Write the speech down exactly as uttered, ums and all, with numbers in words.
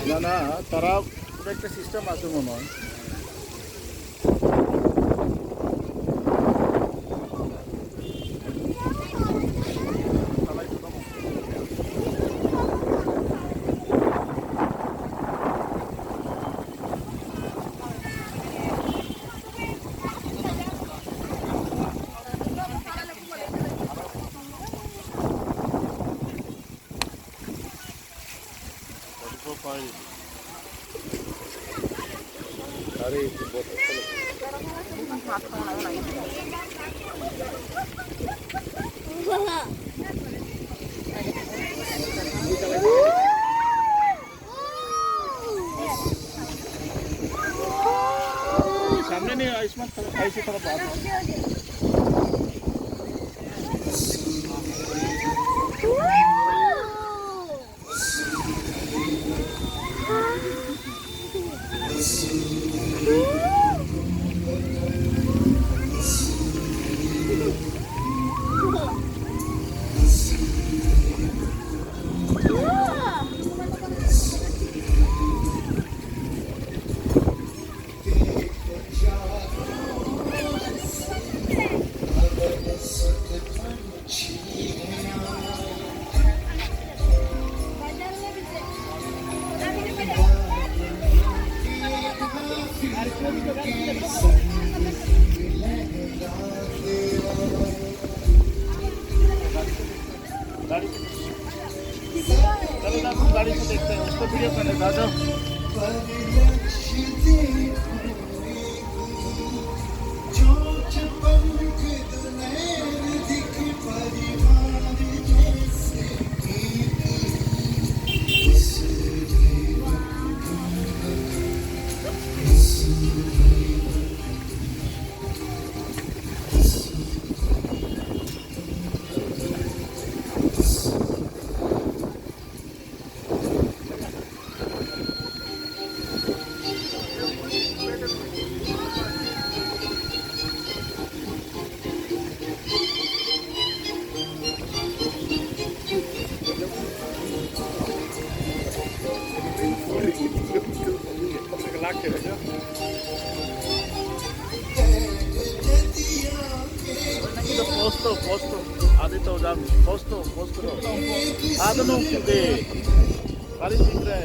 না, না, তারা কোনো একটা সিস্টেম আছে মনে হয়। अरे, ये तो बहुत अच्छा लग रहा है। सामने नहीं, आयुष्मान, ऐसे थोड़ा बात। गाड़ी, चलो ना, तुम गाड़ी को देखते हैं, उसको वीडियो करने दो, आ जाओ। ꯑꯥꯗ ꯅꯣꯡ ꯆꯨꯗꯦ꯫ ꯒꯥꯔꯤ ꯆꯤꯟꯗ꯭ꯔꯦ꯫